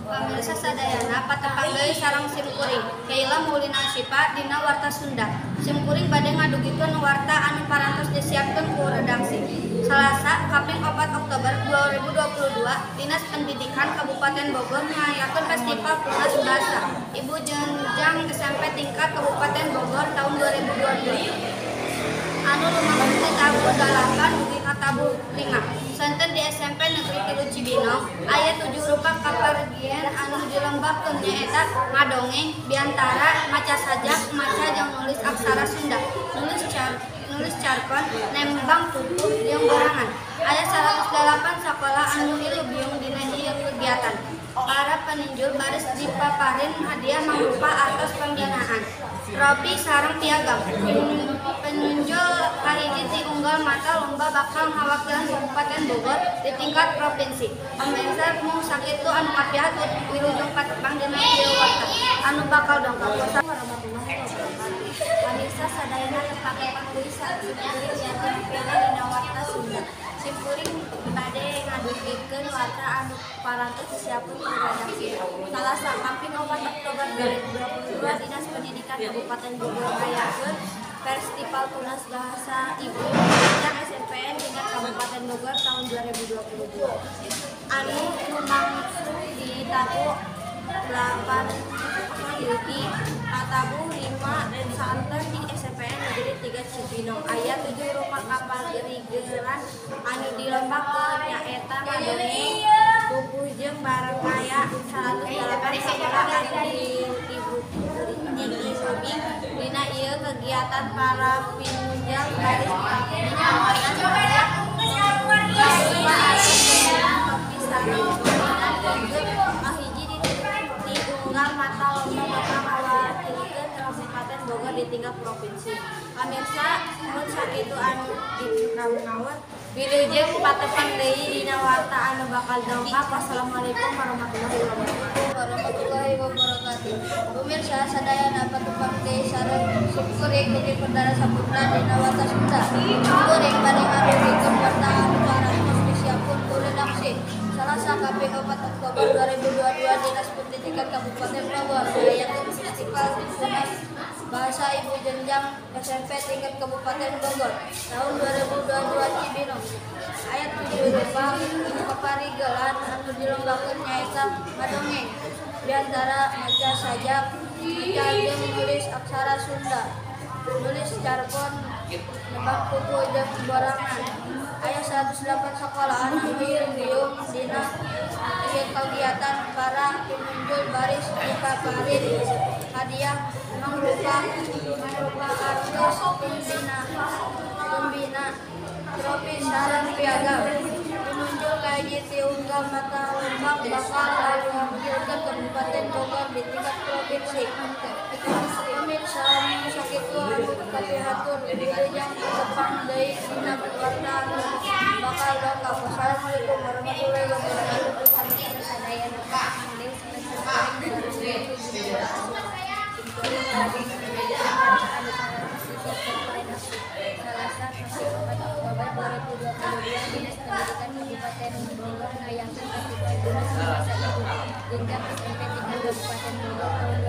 Pamirsa sadayana patepang deui sareng simkuring Keila Maulina Syifa dina Warta Sunda. Simkuring bade ngadugikeun warta anu parantos disiapkeun ku redaksi. Salasa kaping 4 Oktober 2022 Dinas Pendidikan Kabupaten Bogor ngayakeun Festival Tunas Bahasa Ibu jenjang SMP tingkat Kabupaten Bogor tahun 2022. Anu lumampah di tabuh 8 dugi ka tabuh 5. Sonten di SMP Negeri 3 Cibinong aya 7 rupa kapargian anu dilombakeun nyaeta ngadongeng, biantara, maca sajak, maca jeung nulis aksara Sunda, nulis carkon, nembang pupuh jeung borangan. Aya 108 sakola anu milu biung dina ieu kegiatan. Para peninjul baris dipaparin hadiah mangrupa artos pembinaan, trofi sareng piagam. Penunjul kahiji ti unggal mata lomba bakal ngawakilan Kabupaten Bogor di tingkat provinsi. Pamirsa mung sakitu anu kapihatur wilujeng patepang dina ieu warta anu bakal dongkap. Warahmatullahi wabarakatuh. Pamirsa sadayana tepang deui sareng simkuring Yanti Rupiana dina Warta Sunda. Simkuring bade ngadugikeun warta anu parantos disiapkeun ku redaksi. Salasa kaping 4 Oktober 2022 Dinas Pendidikan Kabupaten Bogor ngayakeun Festival Tunas Bahasa Ibu jenjang SMPN tingkat Kabupaten Bogor tahun 2022. Anu lumangsung di tabuh 8 dugi ka tabuh 5 santen di SMPN Negeri 3 Cibinong. Aya 7 rupa kaparigelan anu dilombakeun nyaeta ngadongeng, pupuh jeung bareng aya 108 sakola anu diibing dina ieu kegiatan. Para pinunjul baris di unggal mata lomba bakal ngawakilikeun Kabupaten Bogor di tingkat provinsi. Pamirsa mun sakitu anu dikawur wilujeng patepang deui dina warta anu bakal dongkap. Wassalamualaikum warahmatullahi wabarakatuh. Warahmatullahi wabarakatuh. Pemirsa sadayana patepang deui sareng simkuring Ugi Perdana Saputra dina Warta Sunda. Simkuring bade ngadugikeun warta anu parantos disiapkeun ku redaksi. Salasa kaping 4 Oktober 2022 Dinas Pendidikan Kabupaten Bogor ngayakeun Festival Tunas Bahasa Ibu jenjang SMP tingkat Kabupaten Bogor tahun 2022 Cibinong. Aya 7 rupa kaparigelan anu dilombakeun nyaeta ngadongeng, biantara, maca sajak, maca jeung nulis aksara Sunda, nulis carkon, nebak pupuh jeung borangan. Aya 108 sakola anu milu dina ieu kegiatan. Para penunjul baris dipaparin hadiah mangrupa artos pembina trofi sareng piagam. Penunjul kahiji ti unggal mata lomba bakal ngawakilkeun Kabupaten Bogor di tingkat provinsi. Pamirsa mung sakitu anu kapihatur wilujeng patepang deui dina warta anu bakal dongkap. Wassalamualaikum warahmatullahi wabarakatuh. Salasa kaping 4 Oktober 2022 Dinas Pendidikan Kabupaten Bogor ngayakeun Festival Tunas Bahasa Ibu jenjang SMP tingkat Kabupaten Bogor tahun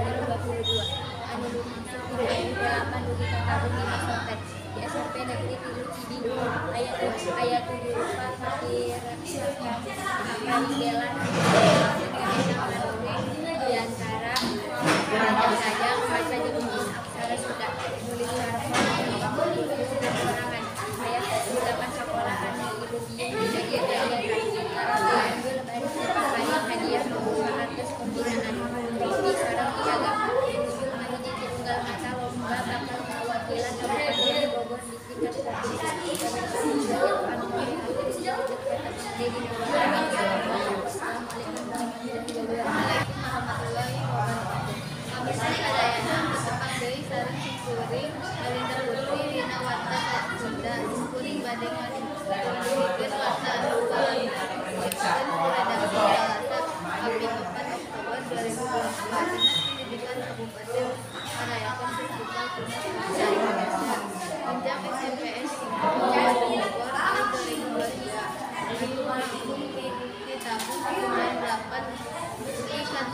2022 anu lumangsung di tabuh 8 dugi ka tabuh 5 sonten di SMP Negeri 3 Cibinong. Aya 7 rupa kaparigelan anu dilombakeun nyaeta ngadongeng, biantara, maca sajak, maca jeung nulis aksara Sunda, nulis carkon, nembang pupuh jeung borangan. Aya 108 sakola anu milu biung dina ieu Warahmatullahi wabarakatuh. Pamirsa sadayana patepang deui sareng simkuring Melinda Putri dina warta Sunda. Simkuring bade ngadugikeun warta anu parantos ku redaksi Salasa kaping 4 Oktober 2022. Dinas Pendidikan Kabupaten ngarayakeun Festival Tunas Bangsa Indonesia jenjang SMPN 3 Kabupaten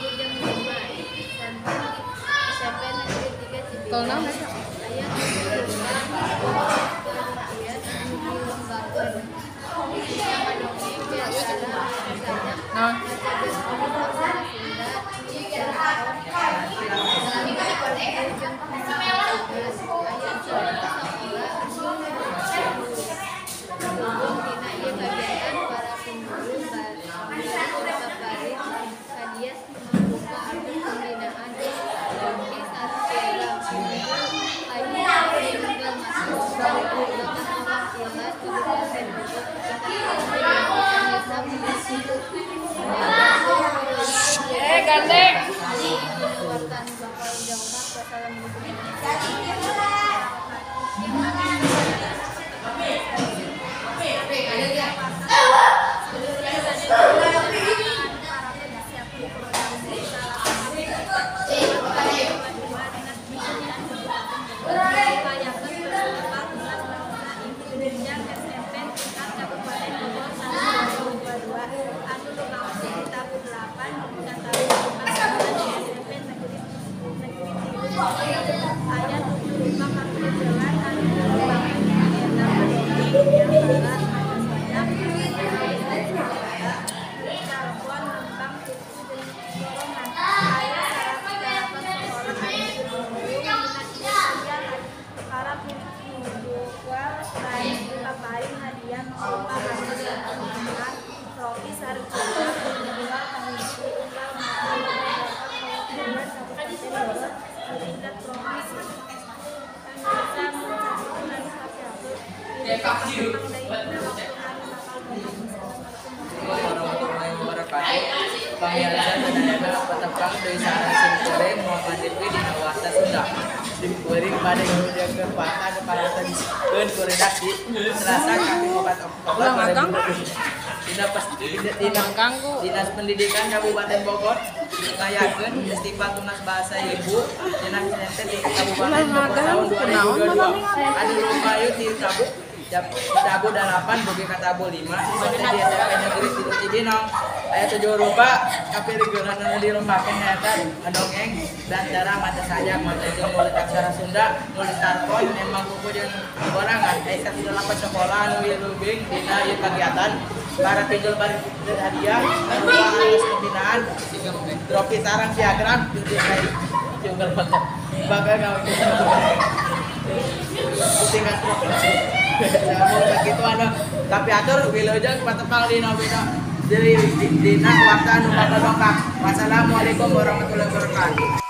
Bogor taun 2022. Anu lumangsung ti tabuh 8 dugi ka tabuh jam 5 sonten di SMP Negeri 3 Cibinong. Aya 7 rupa penelitian anu dilombakeun dina ngadongeng biantara maca sajak, maca jeung nulis aksara Sunda, tarkon, jeung pamatagan. Aya 100 sakola anu lubung dina ieu kagiatan. Para pinggul bari paparin hadiah mangrupa artos pembinaan jeung trofi sareng piagam. Pinggul aya unggal masuk bakal ngawakilan Kabupaten Bogor tingkat provinsi jeung bisa Gandeng. Dina warta anu bakal dongkap. Wassalamualaikum warahmatullahi Warahmatullahi wabarakatuh. Pamirsa sadayana patepang deui sareng simkuring Muhammad Rifki dina warta Sunda. Simkuring bade ngadugikeun warta anu parantos ku redaksi Selasa kaping 4 Oktober 2022. Dinas Pendidikan Kabupaten Bogor ngayakeun Festival Tunas Bahasa Ibu Dinas SMP di Kabupaten Bogor tahun 2022. Anu lumayu ti tabuh tabuh 8 dugi ka tabuh 5 sonten di SMP Negeri 3 Cibinong. Aya 7 rupa kapirigeunan anu dilombakeun nyaeta ngadongeng, biantara maca sajak, maca jeung nulis aksara Sunda, nulis tarkon, nembang buku jeung borangan. Aya 108 sekolah anu wilubing dina ieu kagiatan. Para pinjol bari hadiah berupa alas pembinaan, trofi sareng piagam, junggal bakal tingkat namun begitu anu tapi atur wilujeng patepang dina dina warta anu bakal dongkap. Wassalamualaikum warahmatullahi wabarakatuh.